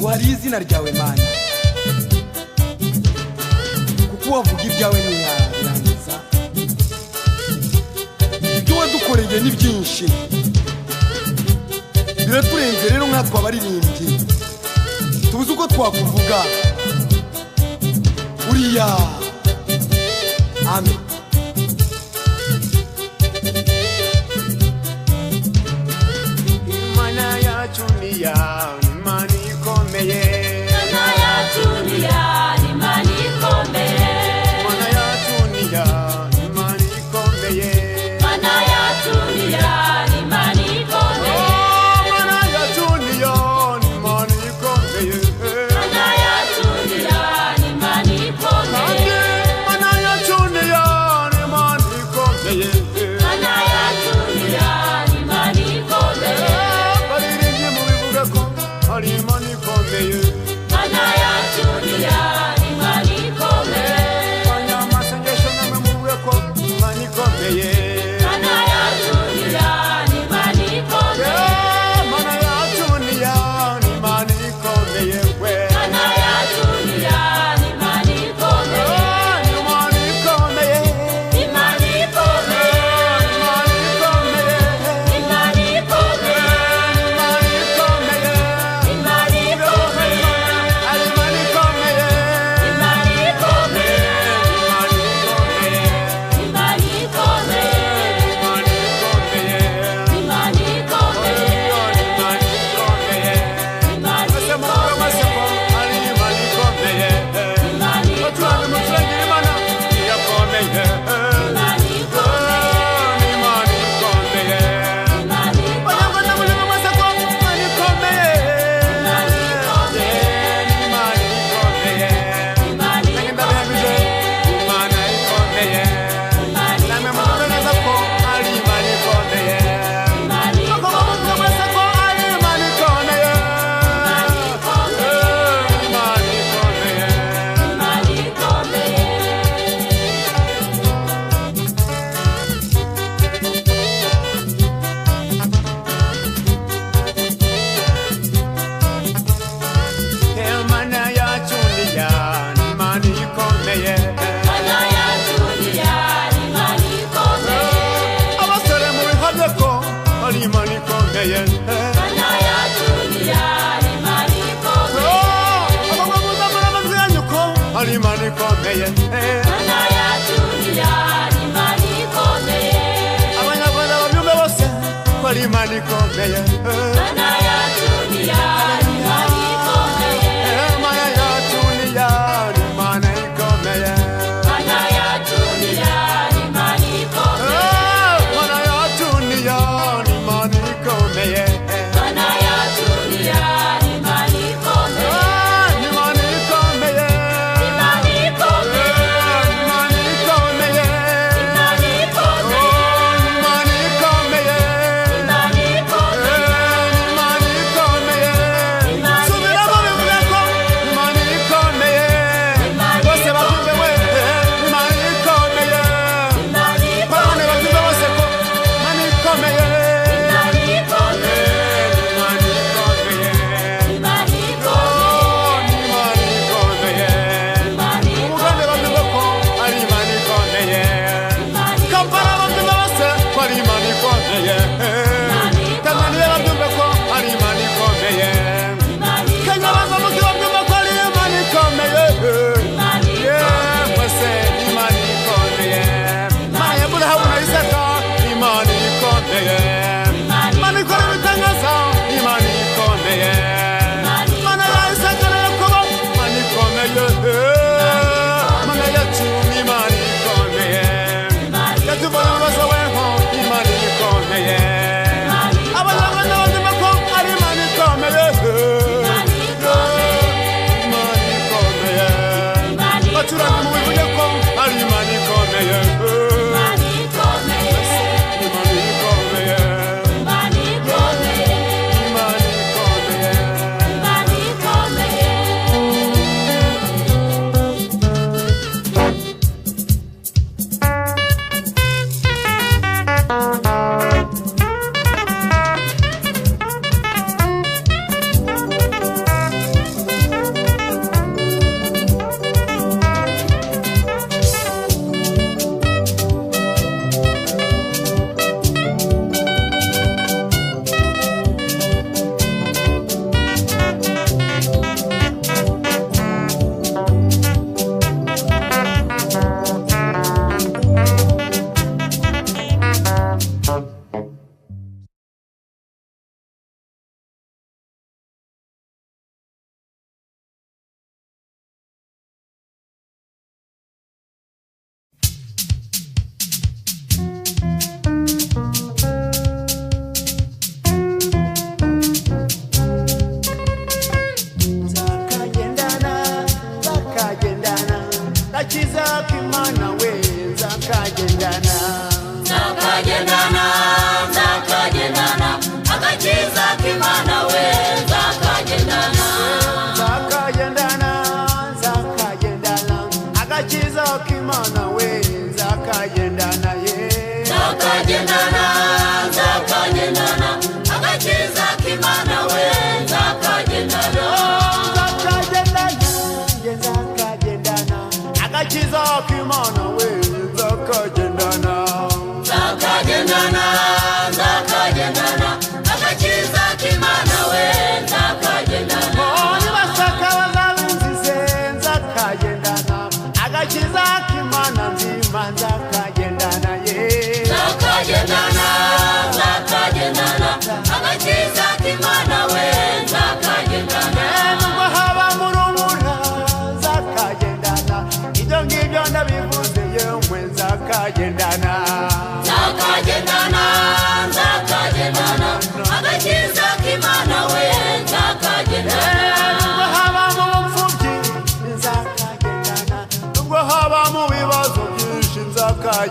Duhariye izina ryawe Mana, kuko wavuga ibyawe ntiyabirangiza. Ibyo wadukoreye ni byinshi, biraturenze rero nkatwe abaririmbyi tubuze uko twakuvuga uriya. Amen. Imana yacu ni ya Imana ikomeye. Imana yacu ni ya Imana ikomeye. Imana yacu ni ya Imana ikomeye. Imana yacu ni ya Imana ikomeye. Imana yacu ni ya Imana ikomeye. Imana yacu ni ya Imana ikomeye. Imana yacu ni ya Imana ikomeye. Imana yacu ni ya Imana ikomeye. Baririmbye mubivuga ko ari Imana ikomeye. Imana yacu ni ya Imana ikomeye. Abanyamasengesho namwe muvuge ko Imana ikomeye. Imana yacu ni ya Imana ikomeye. Imana yacu ni ya Imana ikomeye we. Imana yacu ni ya Imana ikomeye. Imana ikomeye. Imana ikomeye. Imana ikomeye. Imana ikomeye. Imana ikomeye. Imana ikomeye. Ari Imana ikomeye. Imana ikomeye. Imana ikomeye. Imana ikomeye. Imana ikomeye. Imana ikomeye. Imana ikomeye. Imana Mwese muvuge mwese ko ari Imana ikomeye. Imana Mucurange mucurangire Imana irakomeye. Imana ikomeye. Imana ikomeye. Imana Abanyarwanda muvuge mwese ko Imana ikomeye. Imana ikomeye. Imana ikomeye. Imana Nanjye ndabihamije, Imana ikomeye. Imana Namwe muvuge neza ko ari Imana ikomeye. Imana Abakobwa muvuge mwese ko ari Imana ikomeye. Imana ikomeye. Imana ikomeye. Imana yacu ni ya Imana ikomeye. Imana yacu ni ya Imana ikomeye. Abasore mubihamye ko ari Imana ikomeye. Imana yacu ni ya Imana ikomeye. Abakobwa muzamura amajwi yanyu ko ari Imana ikomeye. Imana yacu ni ya Imana ikomeye. Abanyarwanda babyumve bose ko ari Imana ikomeye. Imana yacu ni ya Imana ikomeye. Imana yacu ni ya Imana ikomeye. Imana yacu ni ya Imana ikomeye. Imana yacu ni ya Imana ikomeye. Imana yacu ni ya Imana ikomeye. Imana ikomeye. Imana ikomeye. Imana ikomeye. Imana ikomeye. Imana ikomeye. Imana ikomeye. Imana ikomeye. Imana Subiramo bivuge ko Imana ikomeye. Imana Bose babyumve we. Imana ikomeye. Imana Bane ikomeye. babyumve bose ko Imana ikomeye. Imana ikomeye.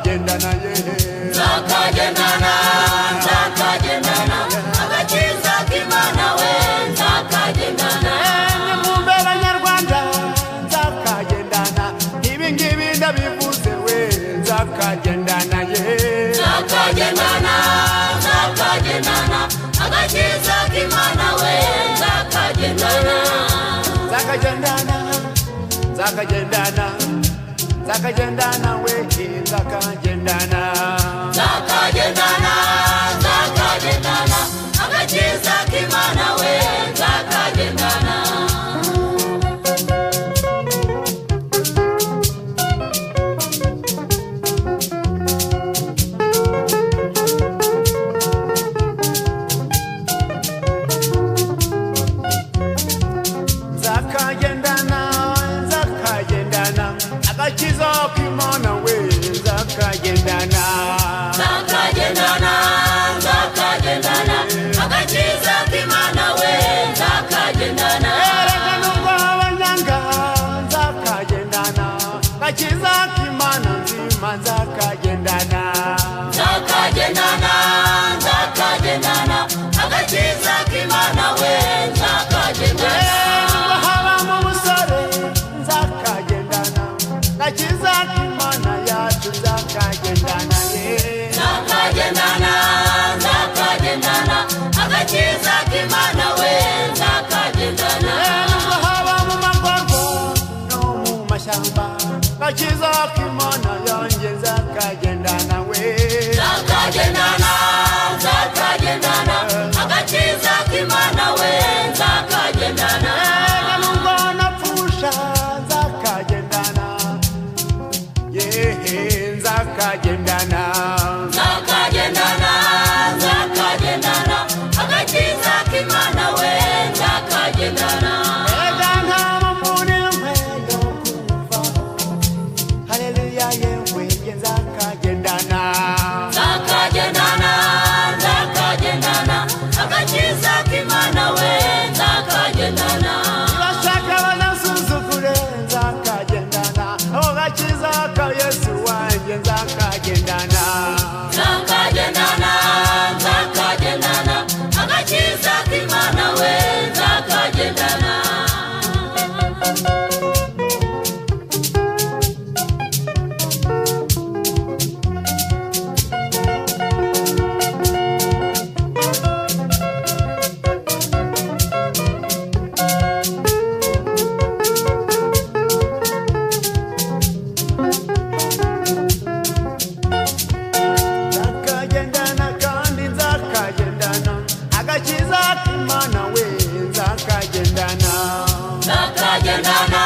Nzakagendana yehe. Nzakagendana, nzakagendana agakiza k'Imana we, nzakagendana. Nimwumve Banyarwanda, nzakagendana. Ibi ngibi ndabivuze we, nzakagendana ye. Nzakagendana, nzakagendana agakiza k'Imana we, nzakagendana. Nzakagendana, nzakagendana, nzakagendana we, nzakagendana. Nzakagendana, nzakagendana agakiza k'Imana we, nzakagendana. Nzakagendana, nzakagendana agakiza k'Imana we, nzakagendana. Nzakagendana, nzakagendana agakiza k'Imana we, nzakagendana. Erega nubwo abanyanga, nzakagendana. Agakiza k'Imana nzima, nzakagendana. Nzakagendana, nzakagendana agakiza k'Imana we, nzakagendana. Nubwo haba mu busore, nzakagendana. Agakiza k'Imana yacu, nzakagendana ye. Nzakagendana, nzakagendana agakiza k'Imana we, nzakagendana. Nubwo haba mu magorwa no mu mashyamba, agakiza k'Imana yanjye, nzakagendana we. Nzakagendana, nzakagendana agakiza k'Imana we, nzakagendana. Ega nubwo napfusha, nzakagendana yehe, nzakagendana. Nzakagendana, nzakagendana agakiza k'Imana we, nzakagendana. Ega nta mpamvu n'imwe yo kuva, haleluya yewe, nge nzakagendana. Nzakagendana, nzakagendana agakiza k'Imana we, nzakagendana. Nibashaka banasuzugure, nzakagendana. Ako gakiza ka Yesu wanjye, nzakagendana. Nzakagendana, nzakagendana agakiza k'Imana we, nzakagendana. Nzakagendana kandi nzakagendana agakiza k'Imana we, nzakagendana. Nzakagendana,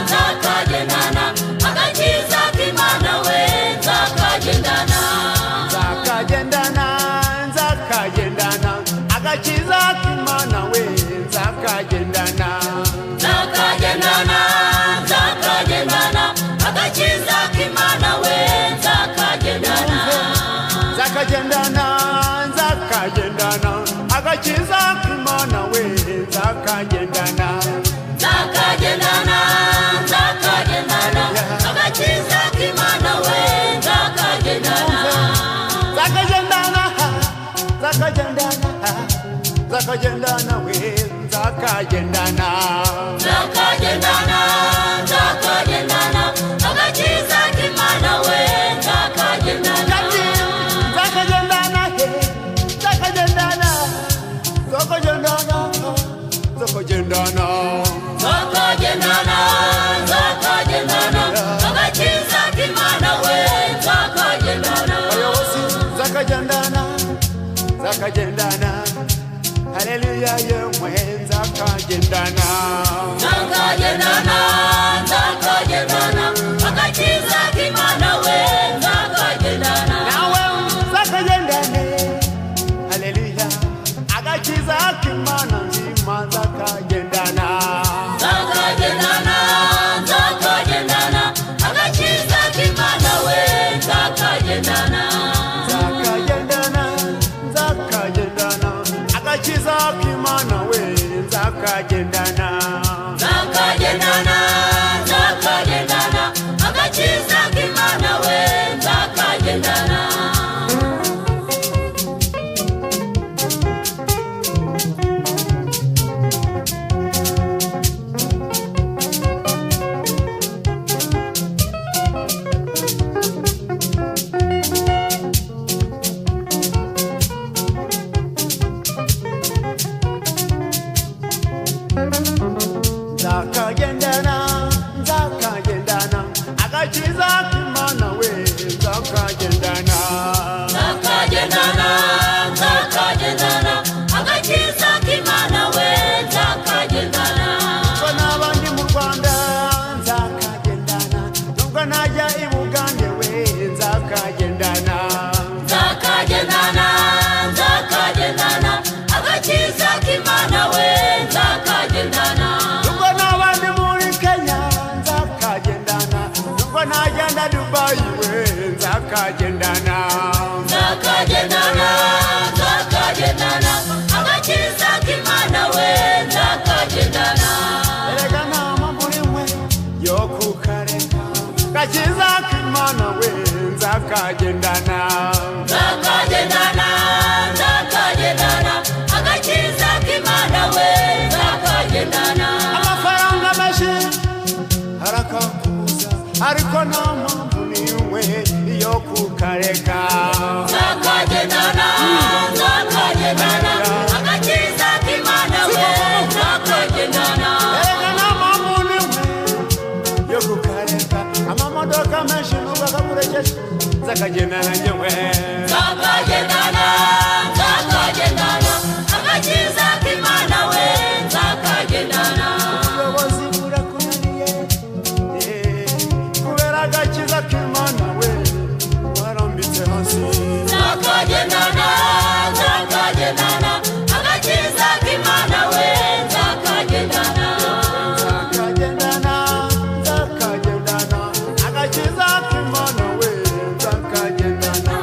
nzakagendana agakiza k'Imana we, nzakagendana. Nzakagendana, nzakagendana agakiza k'Imana we, nzakagendana. Nzakagendana, nzakagendana agakiza k'Imana we, nzakagendana. Nzakagendana, nzakagendana agakiza k'Imana we, nzakagendana. Nzakagendana, nzakagendana agakiza k'Imana we, nzakagendana. Nzakagendana, nzakagendana, nzakagendana we, nzakagendana. Nzakagendana, nzakagendana agakiza k'Imana we, nzakagendana. Nzakagendana he, nzakagendana, nzakagendana, nzakagendana. Nzakagendana, nzakagendana agakiza k'Imana we, nzakagendana. Abayobozi, nzakagendana, nzakagendana, haleluya yemwe, nzakagendana. Nzakagendana, nzakagendana agakiza k'Imana we, nzakagendana. Nawe nzakagendane, haleluya, agakiza k'Imana nzima, nzakagendana. Nzakagendana, nzakagendana agakiza k'Imana we, nzakagendana. Nzakagendana, nzakagendana agakiza k'Imana we, nzakagendana. Nzakagendana, nzakagendana agakiza k'Imana we, nzakagendana. Nzakagendana. Nzakagendana, nzakagendana agakiza k'Imana we, nzakagendana. Amafaranga menshi arakakubuza, ariko nta mpamvu n'imwe yo kukareka. Nzakagendana, nzakagendana agakiza k'Imana we, nzakagendana. Erega nta mpamvu n'imwe yo kukareka. Amamodoka menshi nubwo akakurekeje, nzakagendana njyewe. Nzakagendana, nzakagendana agakiza k'Imana we, nzakagendana. Ubuyobozi burakunaniye, kubera agakiza k'Imana we warambitse hasi. Nzakagendana, nzakagendana agakiza k'Imana we, nzakagendana. Nzakagendana, nzakagendana agakiza k'Imana we, nzakagendana.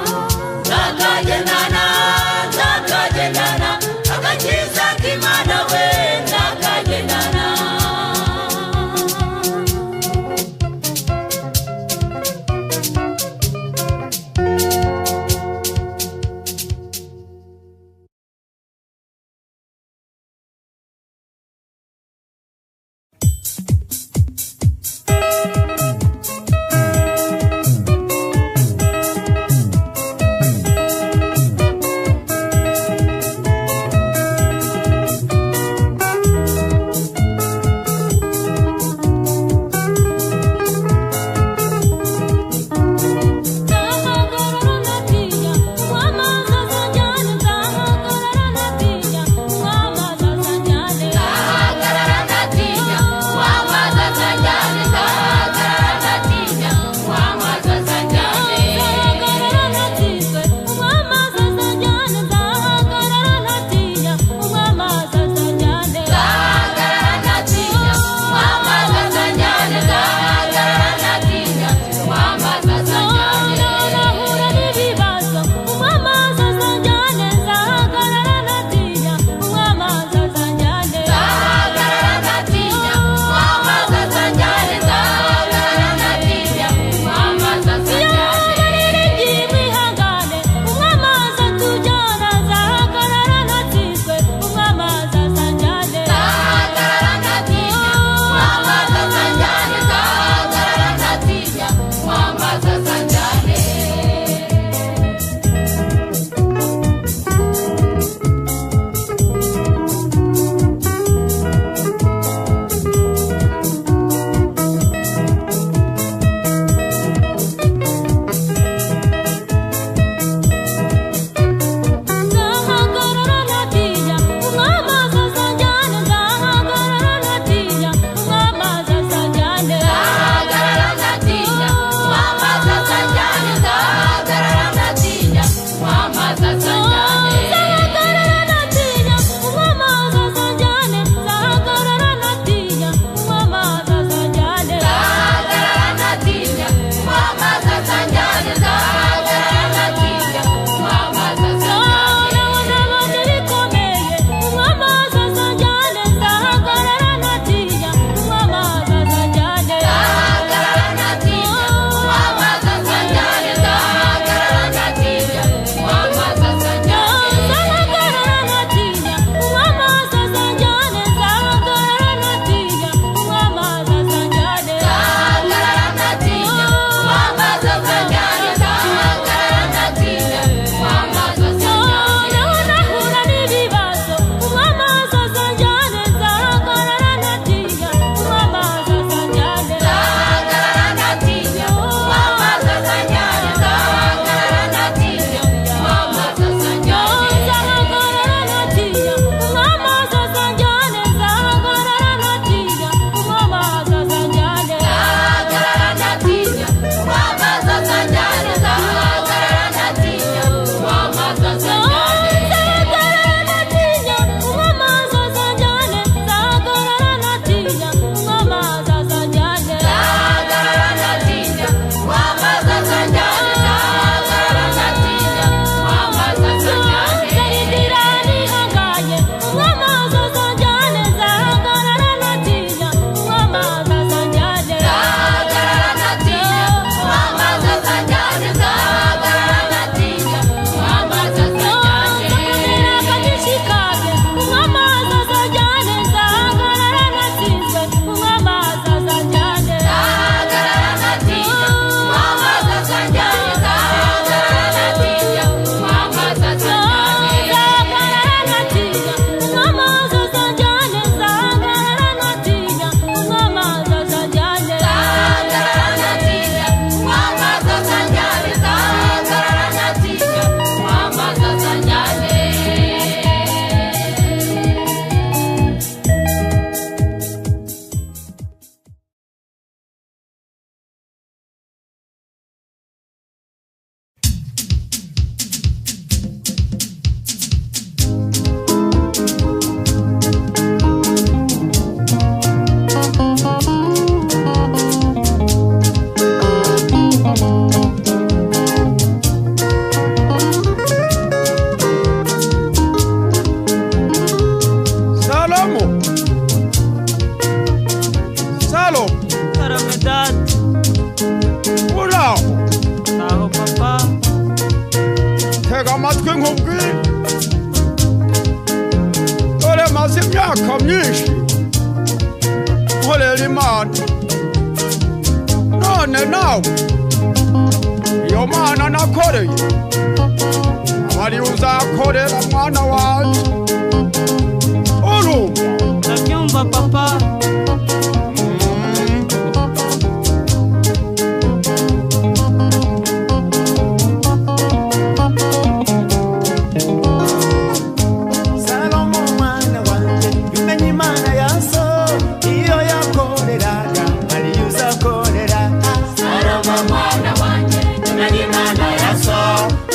Amatwi nkubwire, dore maze imyaka myinshi nkorera Imana, none nawe iyo Mana nakoreye aba ariyo uzakorera mwana wanjye. Urumva? Ndabyumva papa. Salomo mwana wanjye, umenye Imana ya so, iyo yakoreraga ariyo uzakorera. Salomo mwana wanjye, tumenye Imana ya so,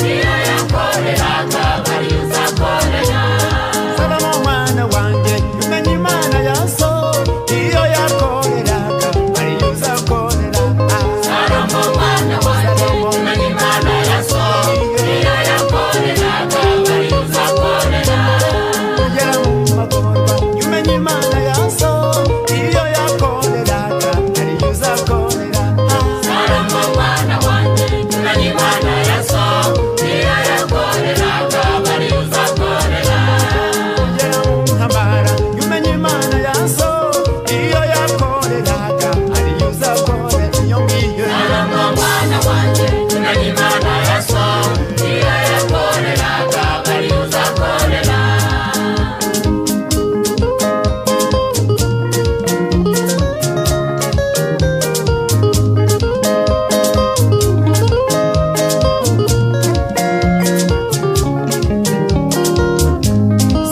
niyo yakoreraga ariyo uzakorera. Salomo mwana wanjye, umenye Imana ya so, iyo yakoreraga ariyo uzakorera. Salomo mwana wanjye, tumenye Imana ya so, niyo yakoreraga ariyo uzakorera. Ugera mu magorwa, umenye Imana ya so, iyo yakoreraga ariyo uzakorera. Salomo mwana wanjye, tumenye Imana ya so, niyo yakoreraga ariyo uzakorera. Ugera mu ntambara, umenye Imana ya so, iyo yakoreraga ariyo uzakorera. Iyo ngiyo. Salomo mwana wanjye, tumenye Imana ya so, niyo yakoreraga ariyo uzakorera.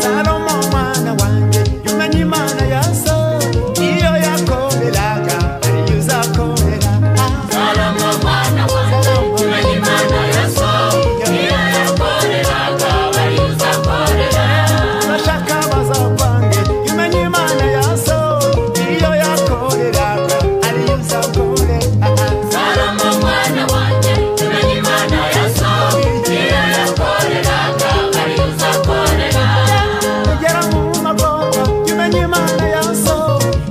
Salomo mwana wanjye, umenye Imana ya so, iyo yakoreraga ariyo uzakorera. Salomo mwana wanjye, tumenye Imana ya so, niyo yakoreraga ariyo uzakorera. Bashaka bazakwange, umenye Imana ya so, iyo yakoreraga ariyo uzakorera. Salomo mwana wanjye, tumenye Imana ya so, niyo yakoreraga ariyo uzakorera. Ugera mu magorwa, umenye Imana ya so,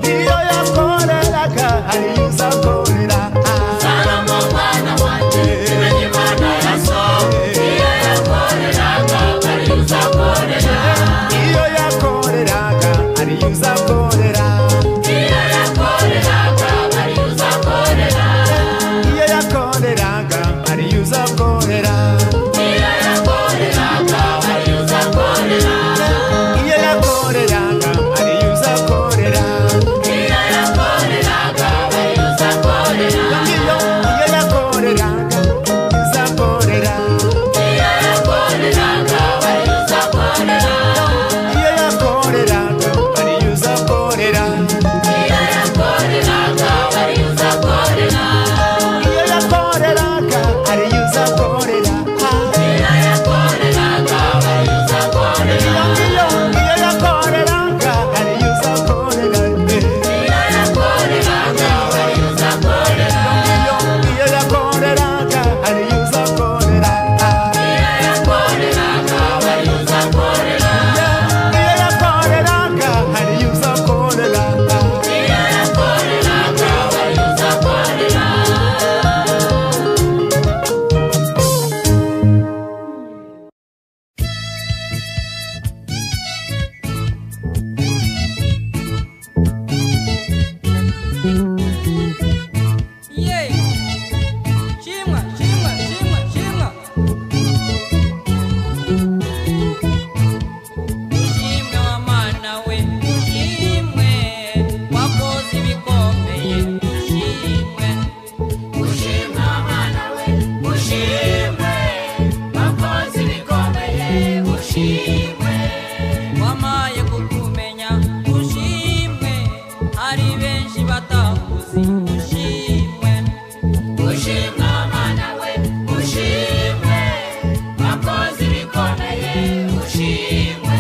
iyo yakoreraga ariyo uzakorera. Salomo mwana wanjye, tumenye Imana ya so, niyo yakoreraga ariyo uzakorera. Iyo yakoreraga ariyo uzakorera. Niyo yakoreraga ariyo uzakorera. Iyo yakoreraga ariyo uzakorera. Niyo yakoreraga ariyo uzakorera. Iyo yakoreraga ariyo uzakorera. Niyo yakoreraga ariyo uzakorera. Iyo iyo yakoreraga uzakorera. Niyo yakoreraga ariyo uzakorera. Iyo yakoreraga ariyo uzakorera. Niyo yakoreraga ariyo uzakorera. Iyo yakoreraga ariyo uzakorera. Niyo yakoreraga ariyo uzakorera. Iyo iyo yakoreraga ariyo uzakorera. Niyo yakoreraga ariyo uzakorera. Iyo iyo yakoreraga ariyo uzakorera. Niyo yakoreraga ariyo uzakorera. Iyo yakoreraga ariyo uzakorera. Niyo yakoreraga ariyo uzakorera. Ye! Shimwa, shimwa, shimwa, shimwa. Ushimwe wa Mana we, ushimwe wakoze ibikomeye, ushimwe. Ushimwe Mana we, ushimwe wakoze ibikomeye, ushimwe. Wamaye kukumenya, ushimwe hari benshi batakuzi, ushimwe. Ushimwe Mana we, ushimwe wakoze ibikomeye, ushimwe.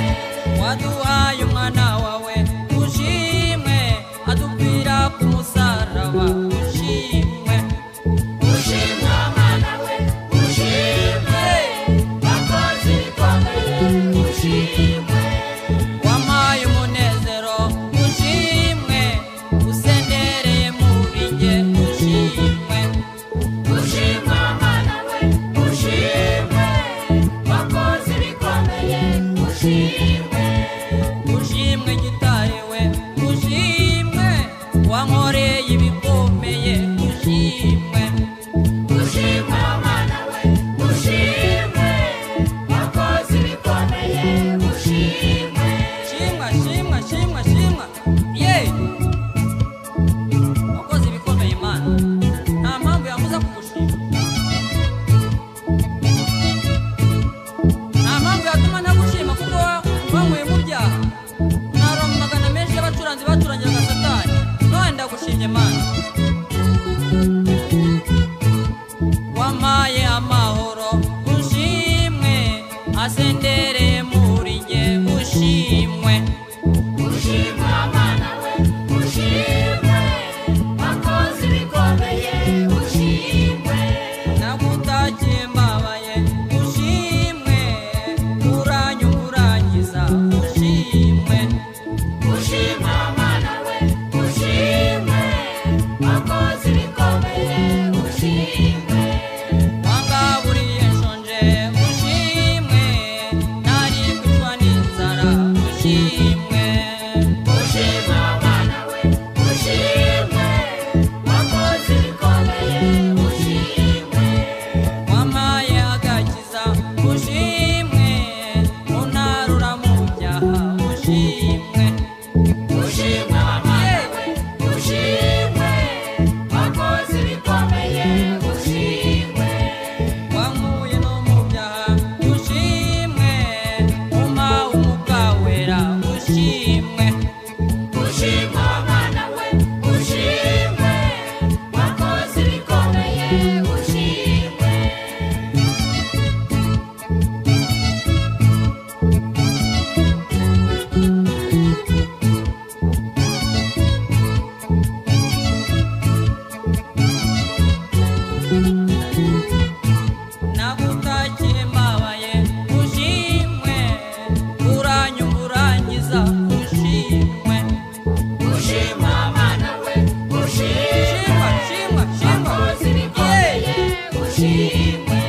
Waduhaye umwana wawe, ushimwe adupfira ku musaraba, ushimwe. Ushimwe Mana we, ushimwe wakoze ibikomeye, ushimwe. Wampaye umunezero, ushimwe usendereye muri njye, ushimwe. Ushimwe Mana we, ushimwe wakoze Ushimwe. Ushimwe mwana we, ushimwe, wakoze ibikomeye, ushimwe. Wampaye agakiza, ushimwe, untarura mu byaha, ushimwe. Ushimwe mwana we, ushimwe, wakoze ibikomeye, ushimwe. Wankuye no mu byaha, ushimwe, umpa umwuka wera, ushimwe. Ushimwe mwana we, ushimwe, wakoze ibikomeye, ushimwe. Nagutakiye mbabaye, ushimwe, uranyumva urankiza, ushimwe. Ushimwe mwana we, ushimwe, Shimwa, shimwa, shimwa. wakoze ibikomeye, ushimwe.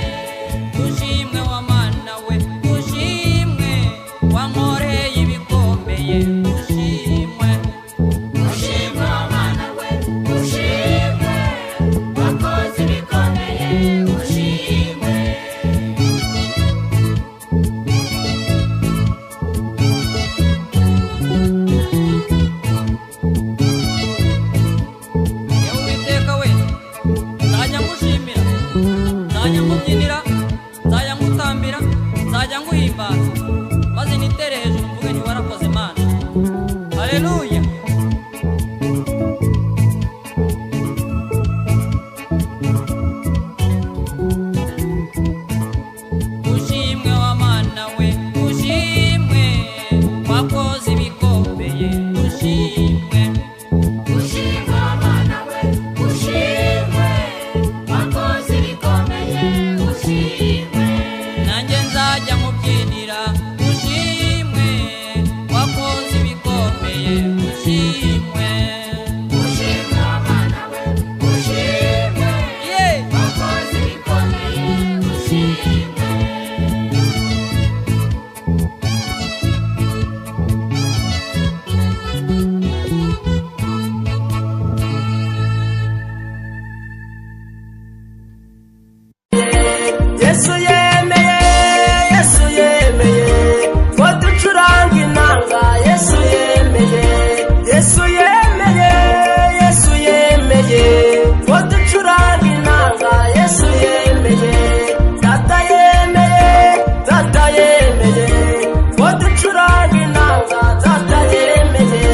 Ushimwe wa mana we, ushimwe, wankoreye ibikomeye, ushimwe. Ushimwe mwana we, ushimwe, wakoze ibikomeye, ushimwe. Yewe Uwiteka we, nzajya ngushimira, nzajya nkubyinira, nzajya ngutambira, nzajya nguhimbaza, maze nitere hejuru mvuge nti warakoze Mana. Haleluya. Ushimwe wa mana we, ushimwe, wakoze ibikomeye, ushimwe. Ushimwe mwana we, ushimwe, wakoze ibikomeye, ushimwe. Nanjye nzajya nkubyinira, ushimwe, wakoze ibikomeye, ushimwe. Ushimwe mwana we, ushimwe, Yeah. wakoze ibikomeye, ushimwe. Yesu yemeye, Yesu yemeye ko ducuranga inanga. Yesu yemeye, Yesu yemeye, Yesu yemeye ko ducuranga inanga. Yesu yemeye, Data yemeye, Data yemeye ko ducuranga inanga. Data yemeye,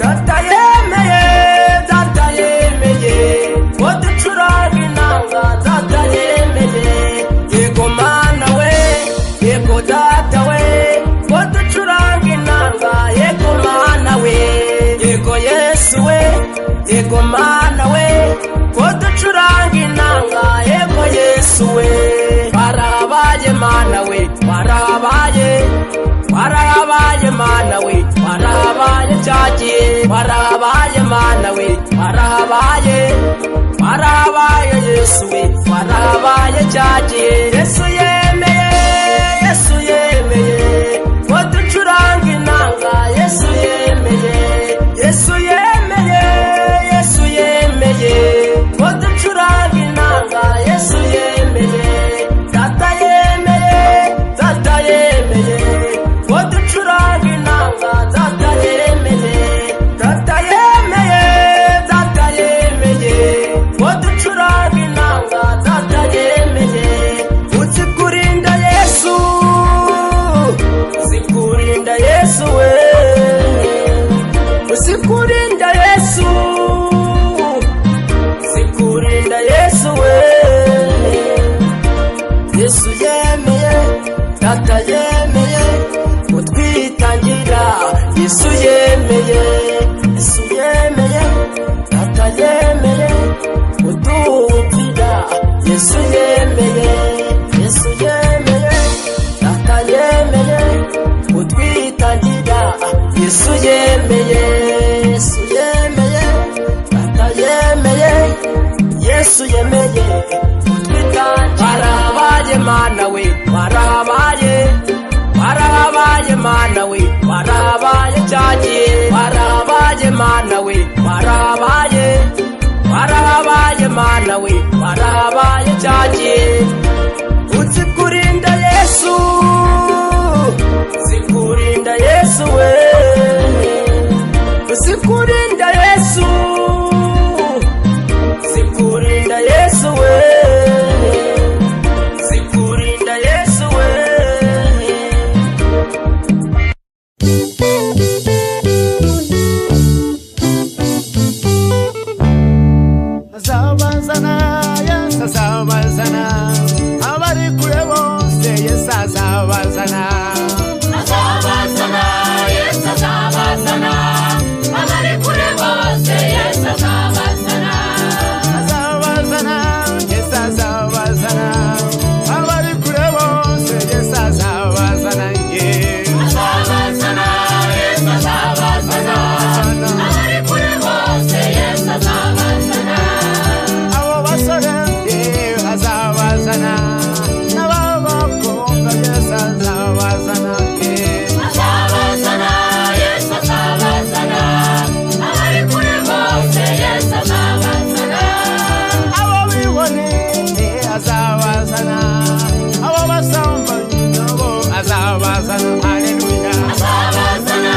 Data yemeye, Data yemeye ko ducuranga inanga. Data yemeye, yego mana we, yego data we, ko ducuranga inanga. Yego mana we, yego Yesu we, yego mana we, ko ducuranga inanga. Yego Yesu we, warabaye mana we, warabaye, warabaye mana we, warabaye cyagiye, warabaye mana we, warabaye, warabaye Yesu we, warabaye cyagiye. Yesu yemeye, Yesu yemeye ko ducuranga inanga. Yesu yemeye, Yesu yemeye, Yesu yemeye ko ducuranga inanga. Yesu yemeye, Data yemeye, Data yemeye ko ducuranga inanga. Data yemeye, Data yemeye, Data yemeye ko ducuranga inanga. Data yemeye, uzi kurinda Yesu, uzi kurinda Yesu we, uzi kurinda Yesu, uzi kurinda Yesu we. Yesu yemeye, Data yemeye kutwitangira. Yesu yemeye, Yesu yemeye, Data yemeye kudupfira. Yesu yemeye, Yesu yemeye, Data yemeye kutwitangira. Yesu yemeye, Yesu yemeye, Data yemeye, Yesu yemeye kutwitangira. Warabaye mana we, warabaye, warabaye mana we, warabaye. we, warabaye cyagiye. Uzi kurinda Yesu, uzi kurinda Yesu we, uzi kurinda Yesu, uzi kurinda Yesu we, uzi kurinda Yesu we. Azabazana, Yesu azabazana, abari kure bose Yesu azabazana. Azabazana, Yesu azabazana, abari kure bose Yesu azabazana. Azabazana, Yesu azabazana, abari kure bose Yesu azabazana, yeah. Azabazana, Yesu azabazana, abari kure bose Yesu azabazana. Abo basore, yeah, azabazana, n'ab'abakobwa Yesu azabazana, yeah. Azabazana, Yesu azabazana, abari kure bose Yesu azabazana. Abo bibone, azabazana, abo basambanyi nabo azabazana, haleluya. Azabazana,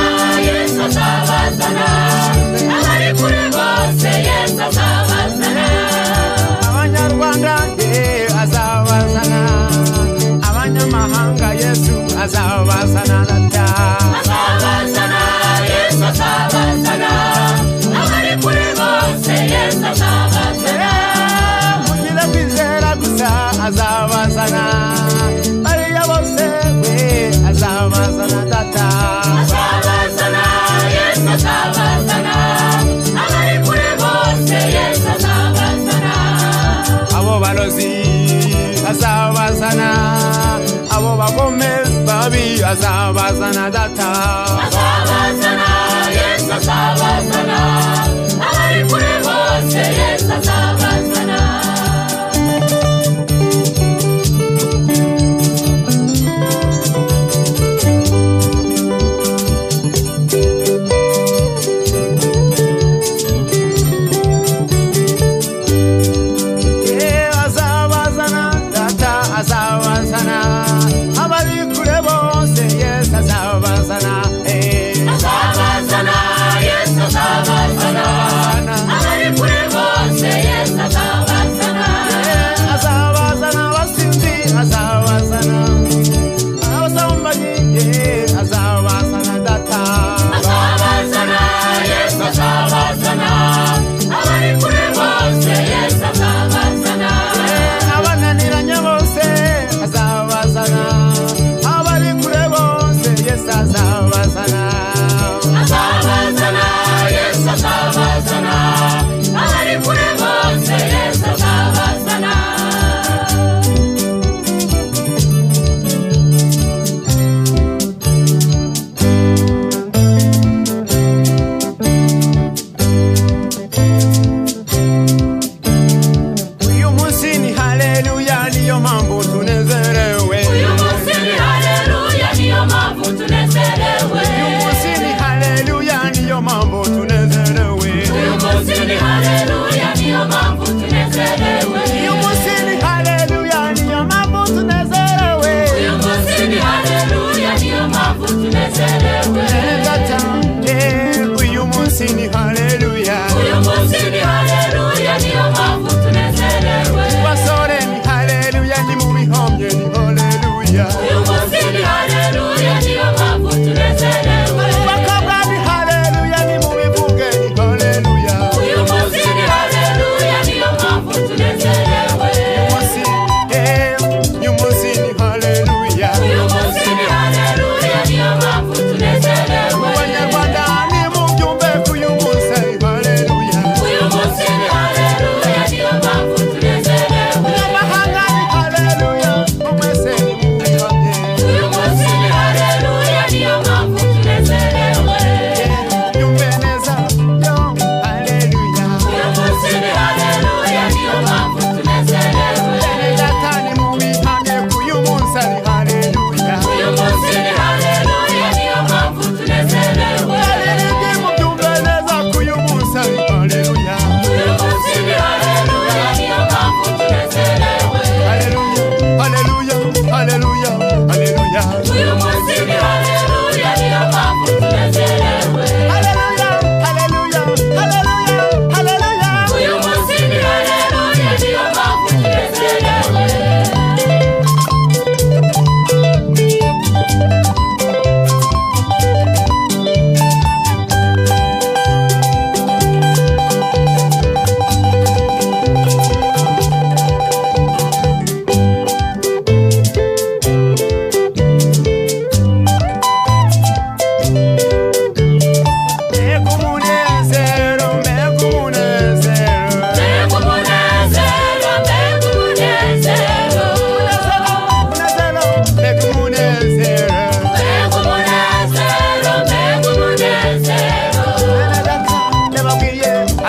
Yesu azabazana, abari kure bose Yesu azabazana. Abanyarwanda, yeah, azabazana, abanyamahanga Yesu azabazana data. Azabazana, Yesu azabazana, abari kure bose Yesu azabazana. Mugire kwizera gusa azabazana, bariya bose we azabazana data. Azabazana, Yesu azabazana, abari kure bose Yesu azabazana. Abo balozi azabazana, abo bagome babi azabazana data. Azabazana, Yesu azabazana, abari kure bose Yesu azabazana. Yeah, azabazana data, azabazana, abari kure bose Yesu azabazana, eh.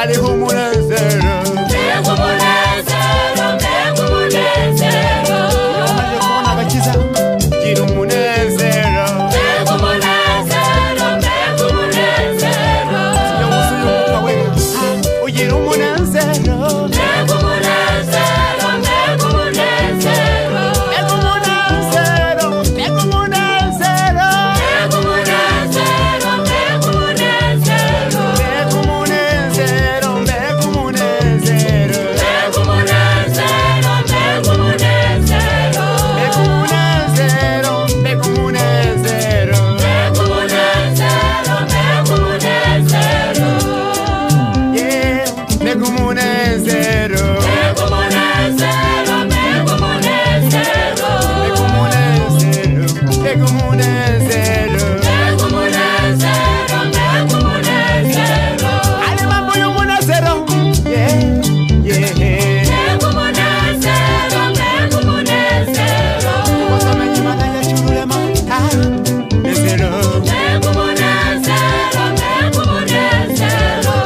Hariho umunezero. Mbega umunezero, mbega umunezero. Iyo umaze kubona agakiza gira umunezero. Mbega umunezero, mbega umunezero. Iyo wuzuye umwuka wera ugira umunezero. Mbega umunezero, mbega umunezero. Mbega umunezero, mbega umunezero. Mbega umunezero, mbega umunezero. Mbega umunezero, mbega umunezero. Mbega umunezero, mbega umunezero. Mbega umunezero, mbega umunezero. Mbega umunezero, mbega umunezero. Yeah, mbega umunezero. Mbega umunezero, mbega umunezero. Mbega umunezero, mbega umunezero. Mbega umunezero, mbega umunezero. Ari mambo y'umunezero. Yeah, yeah. Mbega umunezero, mbega umunezero. Ukomenya Imana yacu rurema. Ah, nezero. Mbega umunezero, mbega umunezero.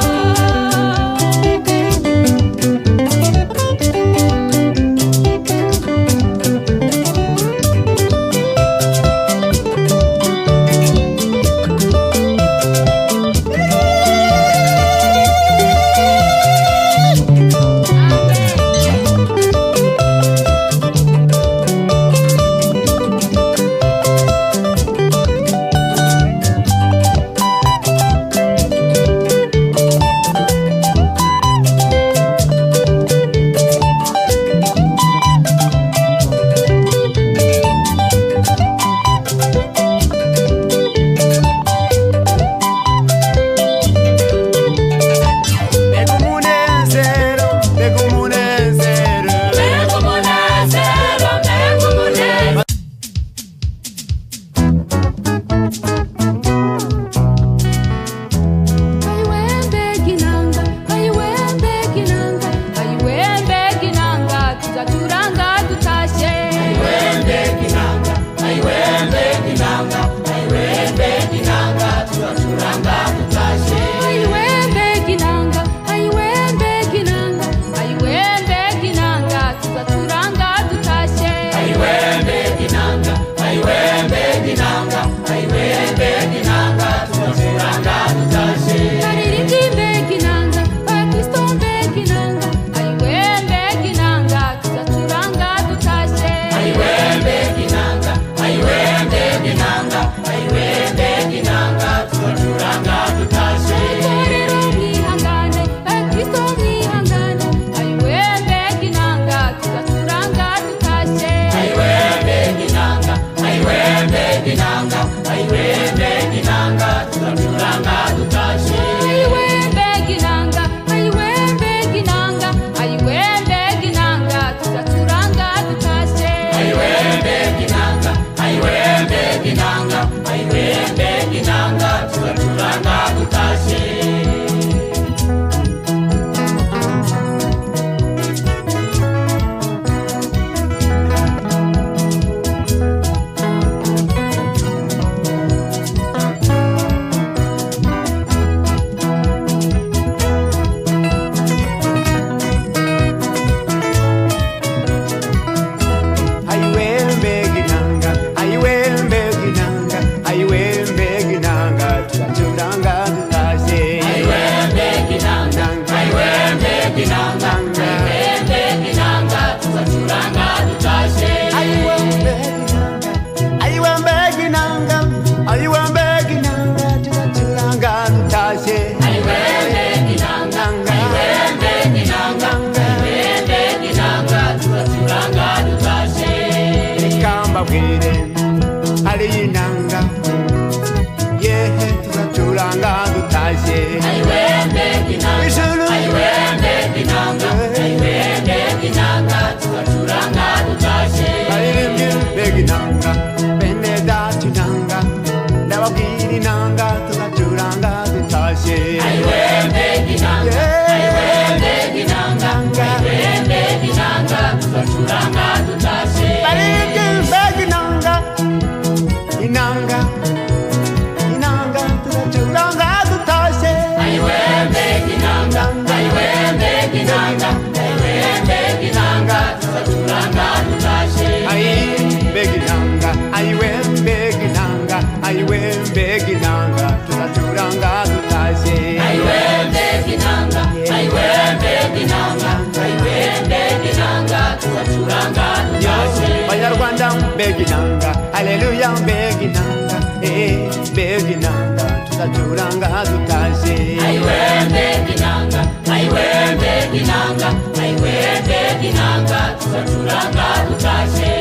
Mbega umunezero, mbega umunezero. Mbega umunezero, mbega umunezero. Tuzacuranga dutashye. Ayiwembe ginanga, ayiwembe ginanga, ayiwembe ginanga, tuzacuranga dutashye. Baririmbyi mbe ginanga, bakristo mbe ginanga, ayiwembe ginanga, tuzacuranga dutashye. Itorero mwihangane, bakristo mwihangane, ayiwembe ginanga, tuzacuranga dutashye. Ayiwembe ginanga, ayiwembe ginanga, ayiwembe ginanga, tuzacuranga dutashye. Ayiwembe ginanga, ayiwembe ginanga, ayiwembe ginanga, tuzacuranga dutashye. Ayiwembe ginanga, ayiwembe ginanga, ayiwembe ginanga, tuzacuranga dutashye. Ayiwembe ginanga, ayiwembe ginanga, ayiwembe ginanga, tuzacuranga dutashye. Ayiwembe ginanga, ayiwembe ginanga, ayiwembe ginanga, tuzacuranga dutashye. Reka mbabwire hariyo inanga, yehe tuzacuranga dutashye. Ayiwembe ginanga, Ijuru. ayiwembe ginanga, ayiwembe ginanga, tuzacuranga dutashye. Baririmbyi mbega inanga, bene data inanga, ndababwira inanga tuzacuranga dutashye. Ayiwembe ginanga, ayiwembe ginanga, ayiwembe ginanga, tuzacuranga dutashye. Baririmbyi mbega inanga, inanga, inanga, tuzacuranga dutashye. Ayiwembe ginanga, Mbega inanga, haleluya, mbega inanga, mbega inanga, tuzacuranga dutashye. Ayiwe mbega inanga, ayiwe mbega inanga, ayiwe mbega inanga, tuzacuranga dutashye.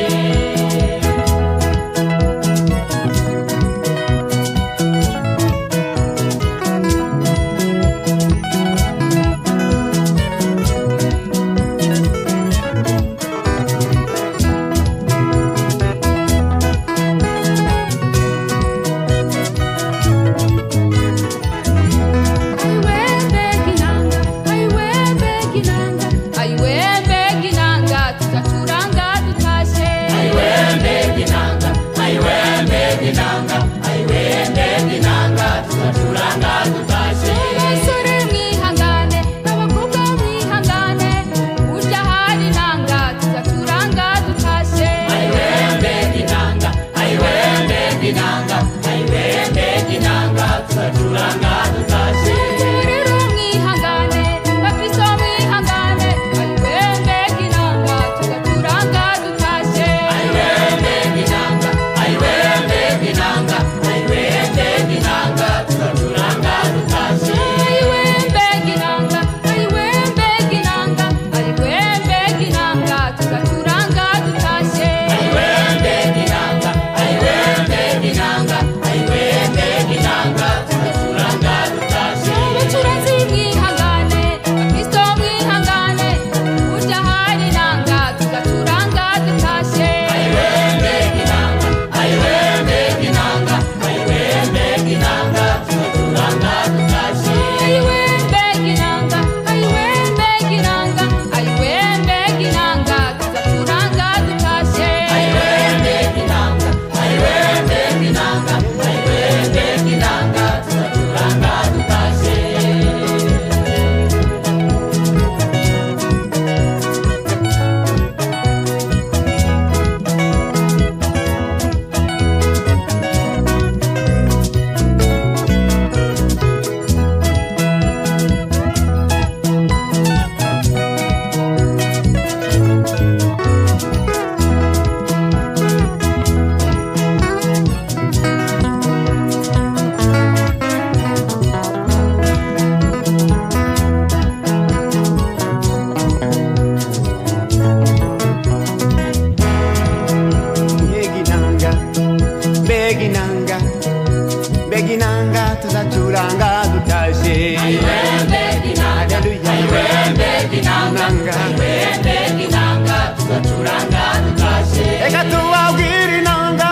Reka tubabwire inanga,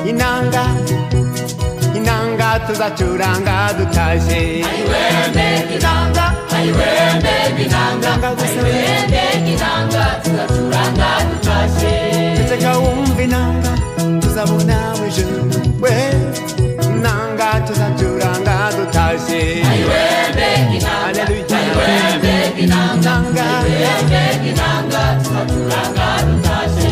inanga, inanga, tuzacuranga dutashye. Inanga, inanga gusa, ceceka wumva inanga, tuzabona mu ijuru we. Inanga tuzacuranga dutashye. Haleluya, inanga, Inanga, tuzacuranga dutashye. Inanga.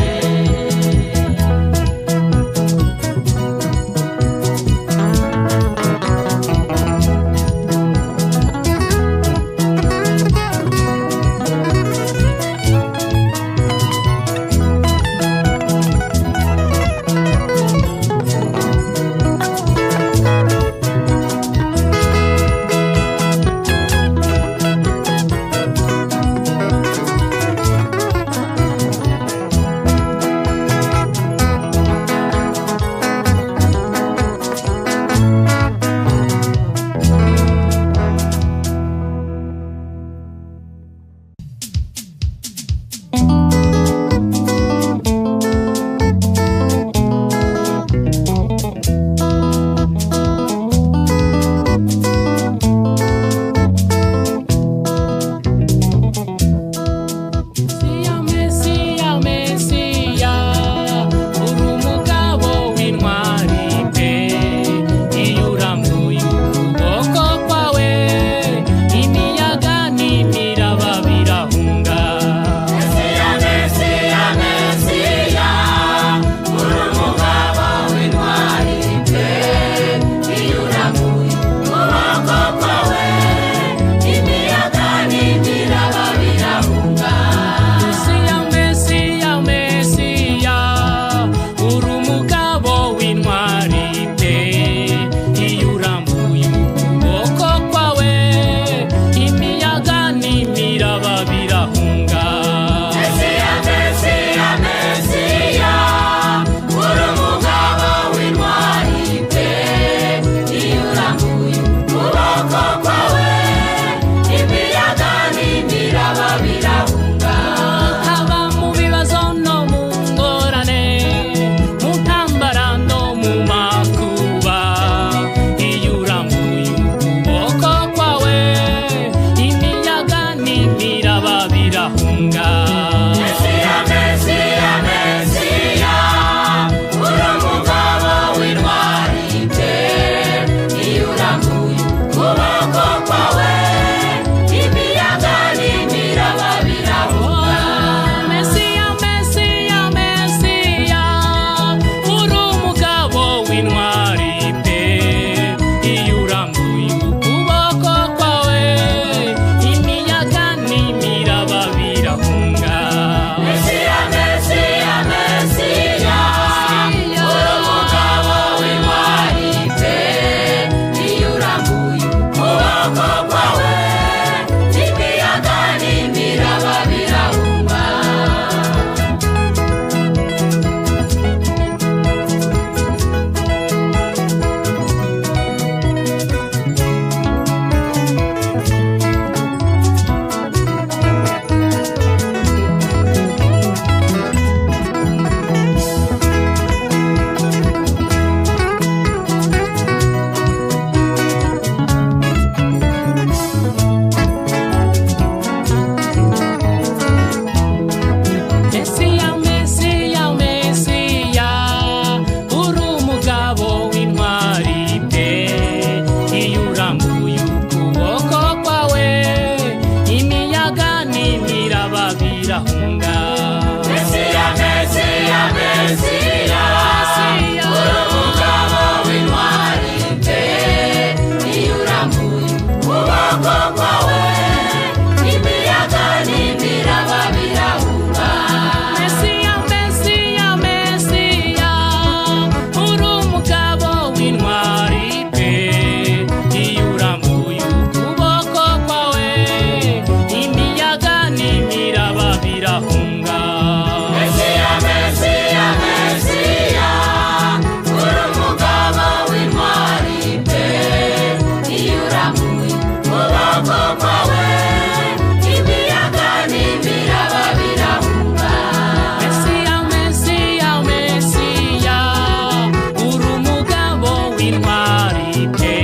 pe,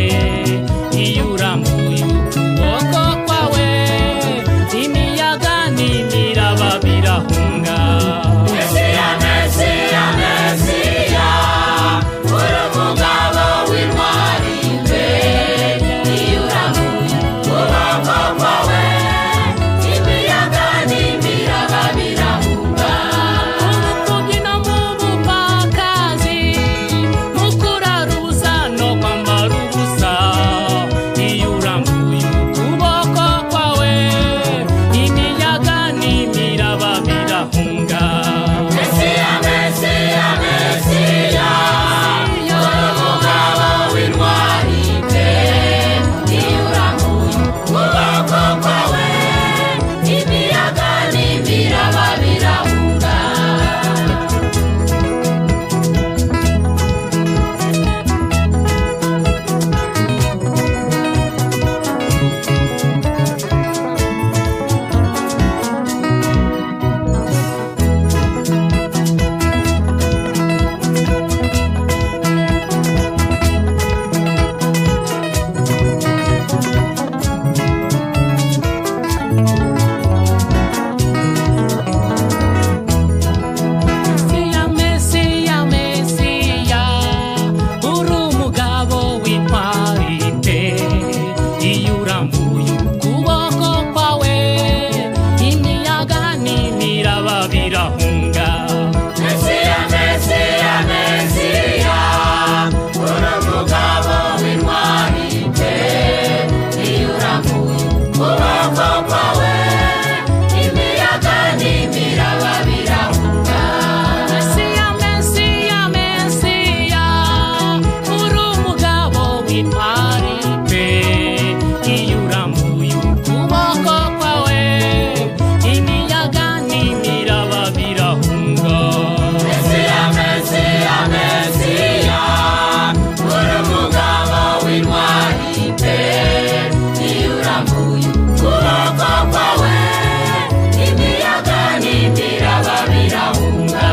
iyo urambuye ukuboko kwawe imiyaga n'imiraba birahunga. Mesiya, Mesiya, Mesiya, uri umugabo w'intwari pe, iyo urambuye ukuboko kwawe imiyaga n'imiraba birahunga. Mu bupfubyi no mu bupfakazi, mu kurara ubusa no kwambara ubusa, iyo urambuye ukuboko kwawe imiyaga n'imiraba birahunga. Mesiya, Mesiya, Mesiya, uri umugabo w'intwari pe, iyo urambuye ukuboko kwawe imiyaga n'imiraba birahunga. Mesiya, Mesiya, Mesiya, uri umugabo w'intwari pe, iyo urambuye ukuboko kwawe imiyaga n'imiraba birahunga. Mesiya, Mesiya, Mesiya, uri umugabo w'intwari pe, iyo urambuye ukuboko kwawe imiyaga n'imiraba birahunga. Mesiya, Mesiya, Mesiya, uri umugabo w'intwari pe, iyo urambuye ukuboko kwawe imiyaga n'imiraba birahunga. Mesiya, Mesiya, Mesiya, uri umugabo w'intwari pe, iyo urambuye ukuboko kwawe imiyaga n'imiraba birahunga.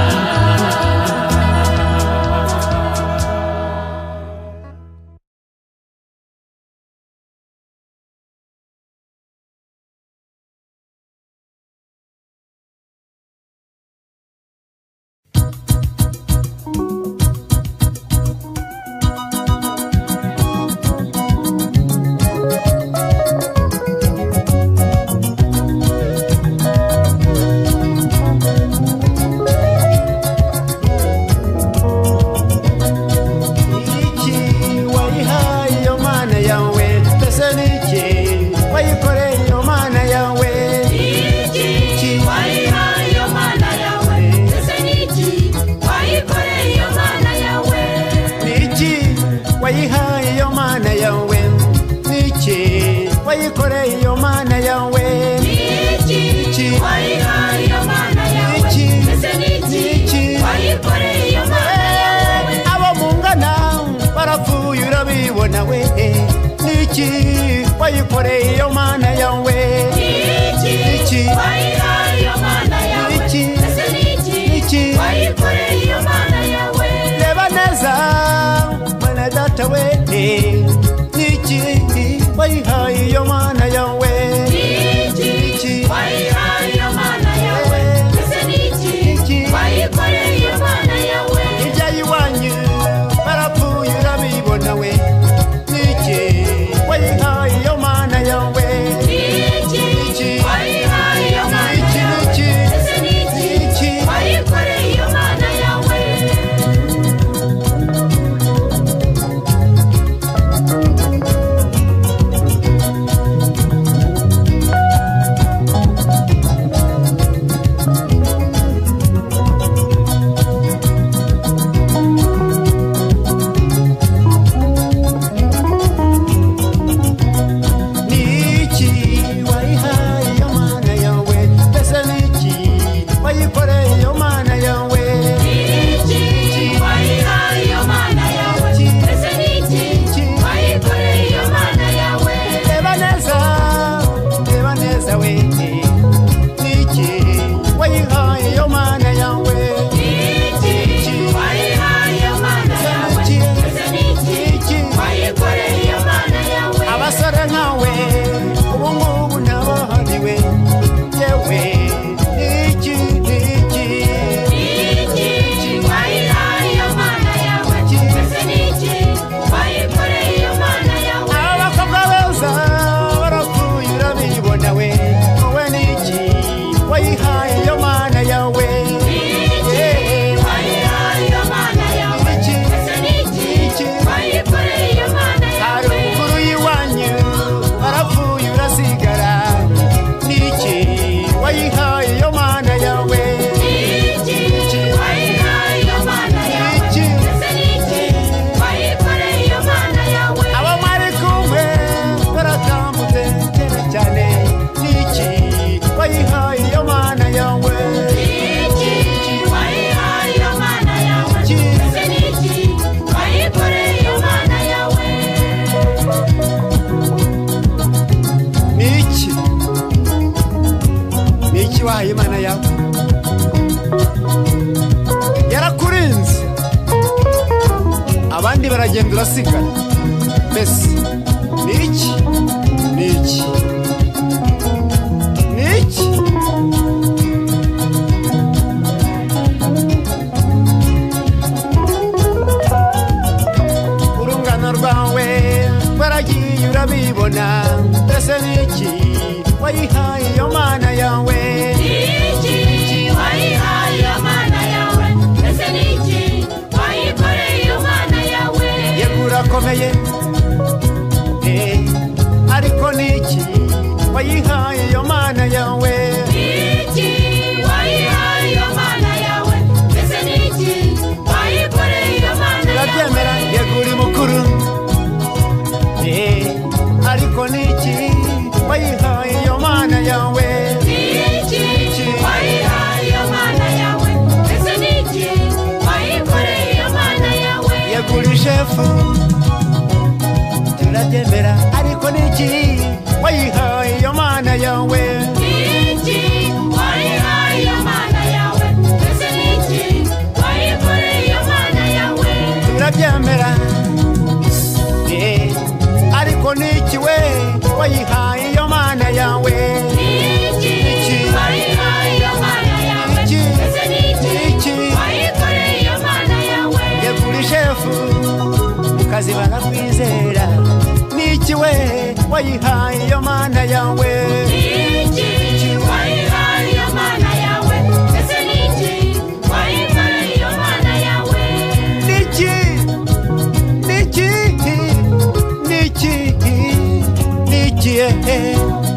Iki wayihaye iyo mana yawe, mbese ni iki wayikoreye iyo mana yawe? Iki wayihaye iyo mana yawe, ese ni iki wayikoreye iyo mana yawe? Ni iki wayihaye iyo mana yawe? Ni iki wayikoreye iyo mana yawe? Iki wayihaye iyo mana yawe, Iki. ese ni iki Iki. wayikoreye iyo mana yawe? Abo mungana barapfuye urabibona we, ni iki wayikoreye iyo mana yawe? Iki Iki. wayihaye iyo mana yawe, Iki. ese ni iki Iki. wayikoreye iyo mana yawe? Reba neza mwana data we, ni iki wayihaye iyo mana yawe? Iki Iki. wayihaye iyo mana yawe, ese ni iki Iki. wayikoreye iyo mana yawe? Hirya y'iwanyu barapfuye urabibona we, ni iki wayihaye iyo mana yawe? Iki Iki. wayihaye iyo mana Iki, yawe, iki. ese ni iki Iki. wayikoreye iyo mana yawe? Iki. Baragenda urasigara. Mbese ni iki? Ni iki? Ni iki? Urungano rwawe baragiye urabibona. Mbese ni iki wayihaye iyo mana yawe? Niki wayihaye iyo mana yawe? Mbese niki wayikoreye iyo mana yawe? Yego urakomeye, ariko niki wayihaye iyo mana yawe? Niki wayihaye iyo mana yawe? Mbese niki wayikoreye iyo mana yawe? Urabyemera? Yego uri mukuru, ariko niki wayihaye iyo mana yawe? Niki wayihaye iyo mana yawe? Mbese niki wayikoreye iyo mana yawe? Yego uri shefu, turabyemera, ariko niki wayihaye iyo mana yawe? Niki wayihaye iyo mana yawe? Mbese niki wayikoreye iyo mana yawe? Turabyemera, ariko niki we wayihaye iyo mana yawe? Niki wayihaye iyo mana yawe? Mbese niki wayikoreye iyo mana yawe? Yego uri shefu, mu kazi barakwizera. Niki we wayihaye iyo mana yawe? Niki wayihaye iyo mana yawe? Mbese niki wayikoreye iyo mana yawe? Niki, niki, niki, niki,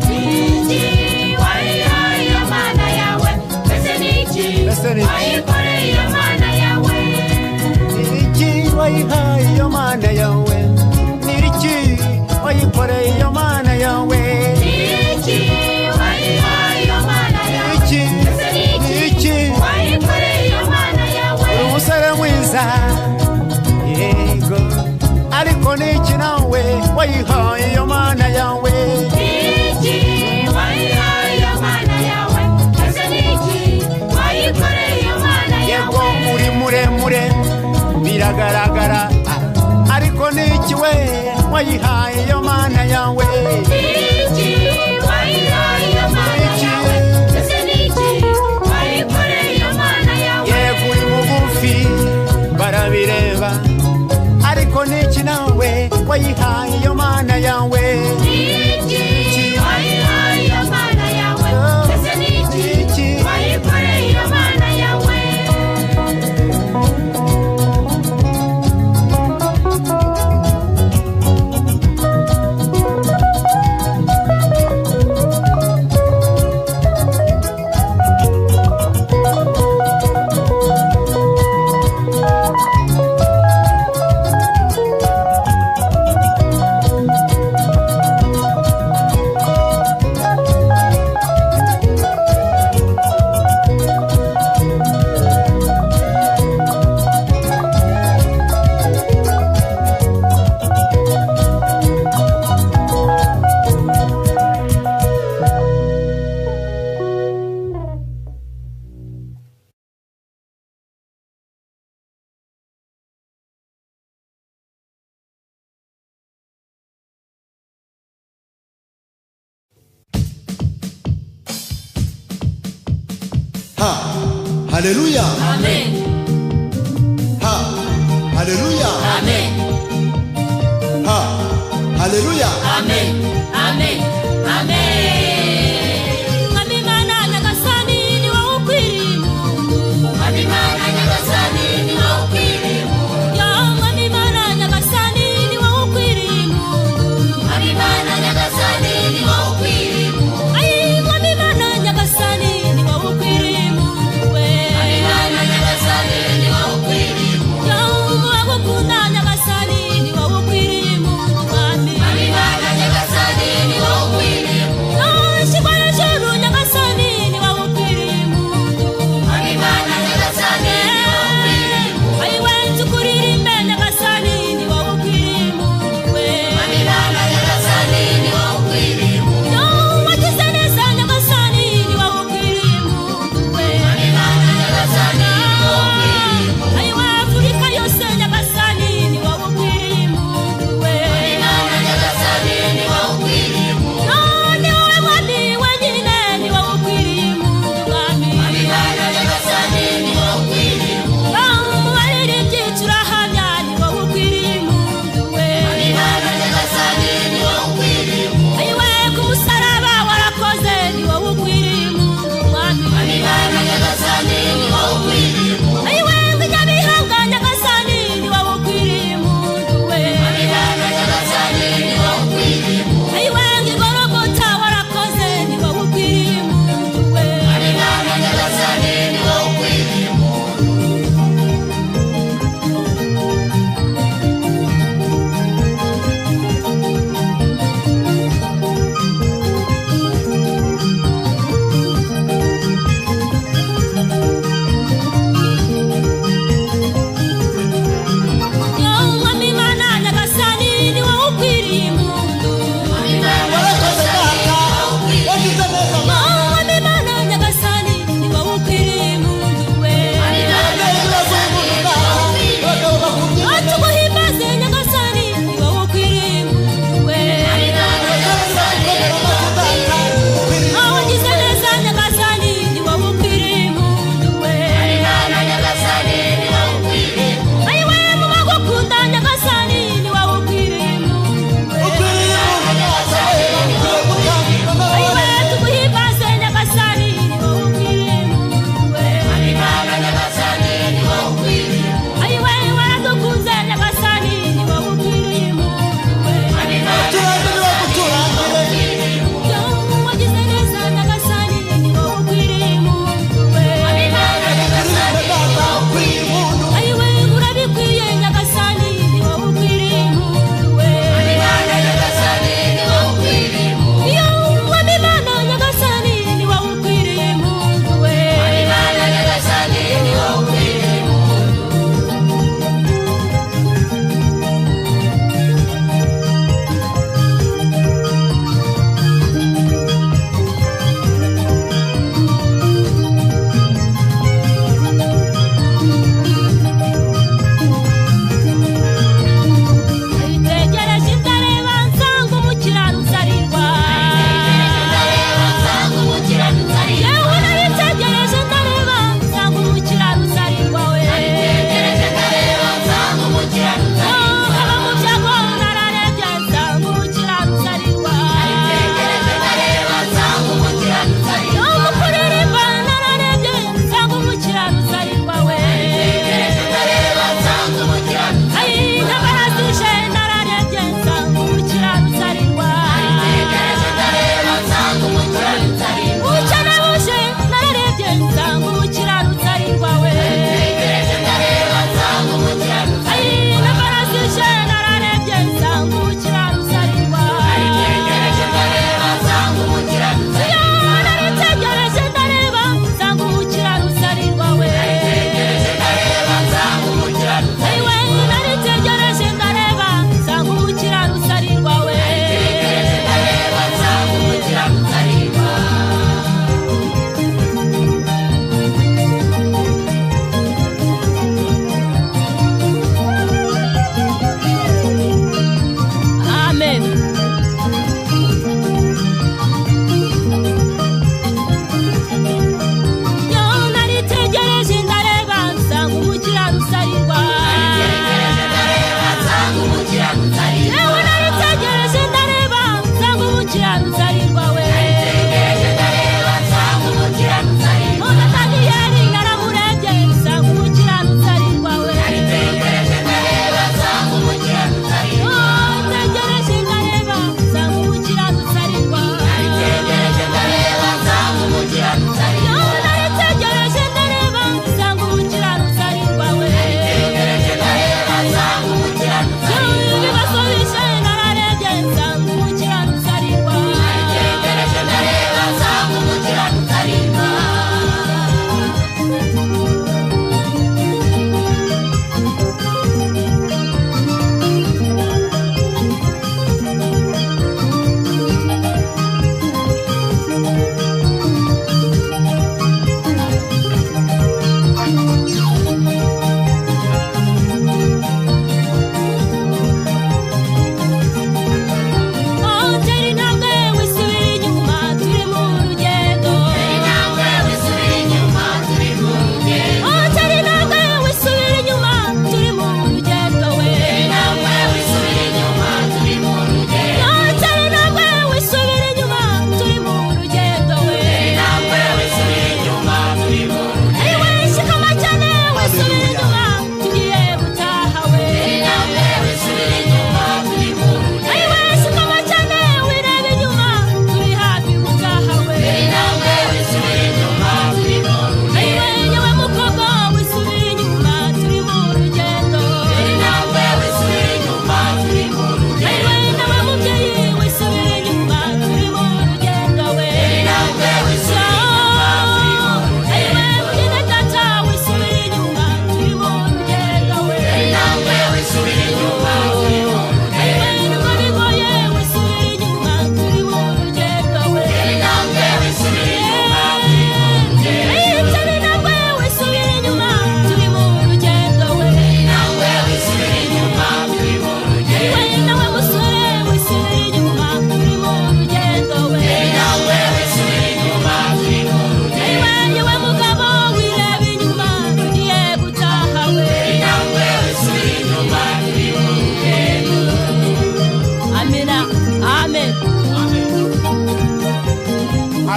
Niki wayihaye iyo mana yawe? Mbese niki Mbese niki? wayikoreye iyo mana yawe? Niki wayihaye iyo mana yawe? Niki wayikoreye iyo mana yawe? Niki wayihaye iyo mana yawe? Niki, Mbese niki niki, wayikoreye iyo mana yawe? Uri umusore mwiza, yego, ariko niki nawe wayihaye iyo mana yawe? Niki wayihaye iyo mana yawe? Mbese niki wayikoreye iyo mana Yego yawe? uri muremure biragaragara, ariko niki we wayihaye iyo mana yawe? Niki wayihaye iyo mana yawe? Mbese niki wayikoreye iyo mana yawe? Yego uri mugufi barabireba, ariko niki nawe wayihaye iyo mana yawe? Niki wayihaye iyo mana yawe? Mbese niki wayikoreye iyo mana yawe? Ha, haleluya. Amen. Ha, haleluya. Amen. Ha, haleluya. Amen. Amen. Amen. Mwami Mana Nyagasani ni wowe ukwiriye Mungu. Mwami Mana Nyagasani ni wowe ukwiriye Mungu. Ya Mwami Mana Nyagasani ni wowe ukwiriye Mungu. Mwami Mana Nyagasani ni wowe ukwiriye Mungu. Ai Mwami Mana Nyagasani ni wowe ukwiriye Mungu we. Mwami Mana Nyagasani ni wowe ukwiriye Mungu. Ya uwagukunda Nyagasani ni wowe ukwiriye Mungu Mwami. Mwami Mana Nyagasani ni wowe ukwiriye Mungu. Ya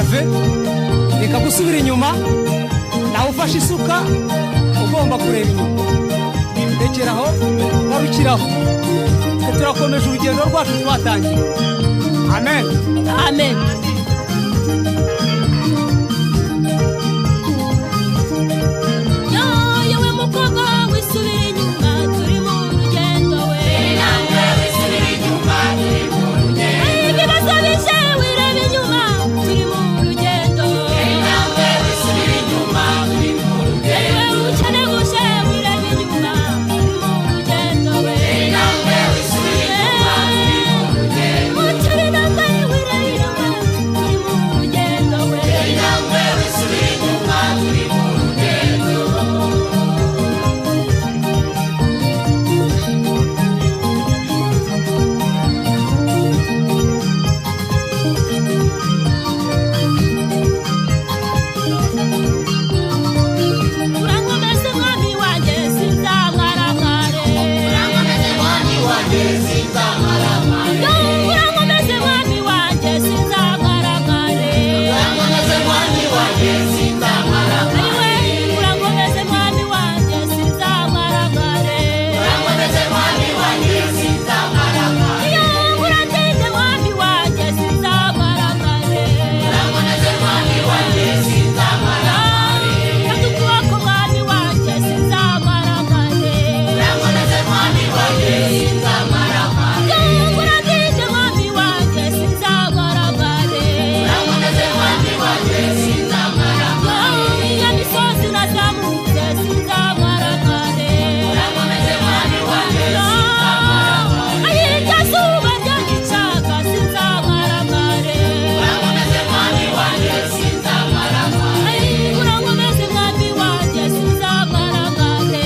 Keve, reka gusubira inyuma. Nawe ufashe isuka ugomba kureba inyuma. Rekeraho, garukiraho. Twe turakomeje urugendo rwacu twatangiye. Amen. Amen. Yewe mukobwa, wisubira inyuma, turi mu rugendo we. Ibibazo bije, wireba inyuma, turi mu rugendo. Yewe ubukene buje, wireba inyuma, turi mu rugendo we. Utari intambwe, wireba inyuma, turi mu rugendo we. Urankomeze mwami wanjye, sinzamwaramware. Urankomeze mwami wanjye, sinzamwaramware. Urankomeze mwami wanjye, sinzamwaramware. Ayiwe, urankomeze mwami wanjye, sinzamwaramware. Iyo urandinde mwami wanjye, sinzamwaramware. Fata ukuboko mwami wanjye, sinzamwaramware. Urandinde mwami wanjye, sinzamwaramware. Iyo misozi nazamutse, sinzamwaramware. Ayirya zuba ryanyicaga, sinzamwaramware. Urankomeze mwami wanjye, sinzamwaramware. Urankomeze mwami wanjye, sinzamwaramware.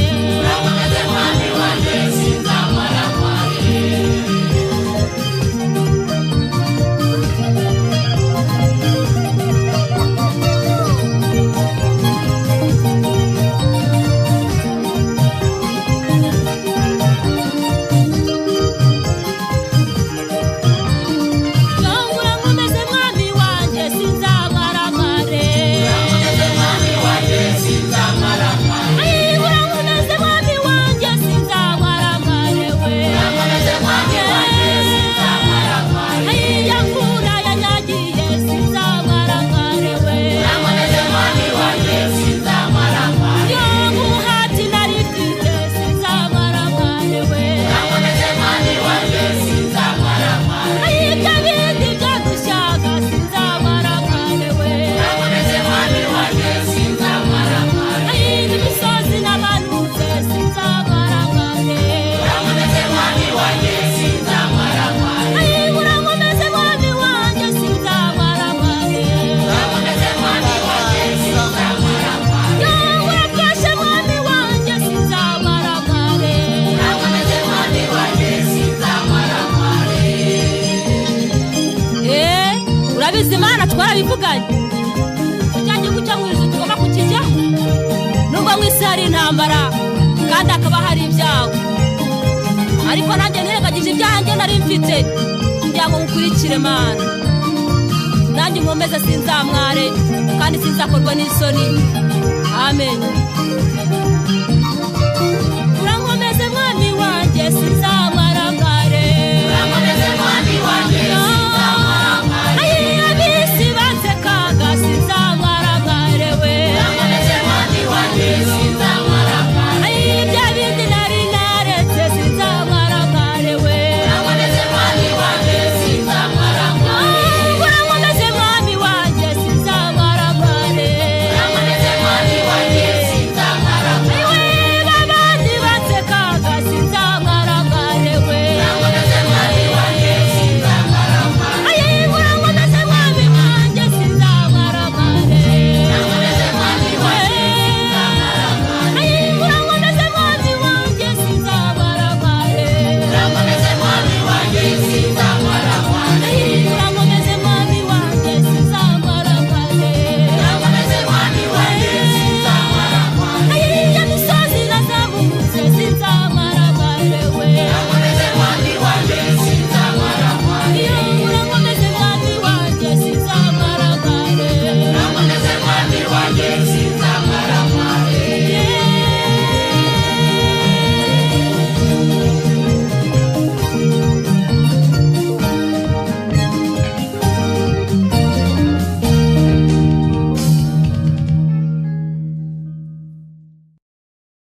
Urankomeze mwami wanjye, sinzamwaramware we. Iya mvura yanyagiye, sinzamwaramware we. Iyo muhati nari mfite, sinzamwaramware we. Ibyo bindi byadushyaga, sinzamwaramware we. Iyindi misozi namanutse, sinzamwaramware. Urankomeze mwami wanjye, sinzamwaramware. Urafashe mwami wanjye, sinzamwaramware. Urabizi Imana twarabivuganye ko cya gihugu cyo mu ijuru tugomba kukijyamo, nubwo mu isi hari intambara kandi hakaba hari ibyago, ariko nanjye nirengagije ibyanjye nari mfite kugira ngo nkukurikire Mana. Nanjye nkomeze sinzamware kandi sinzakorwa n'isoni. Amen.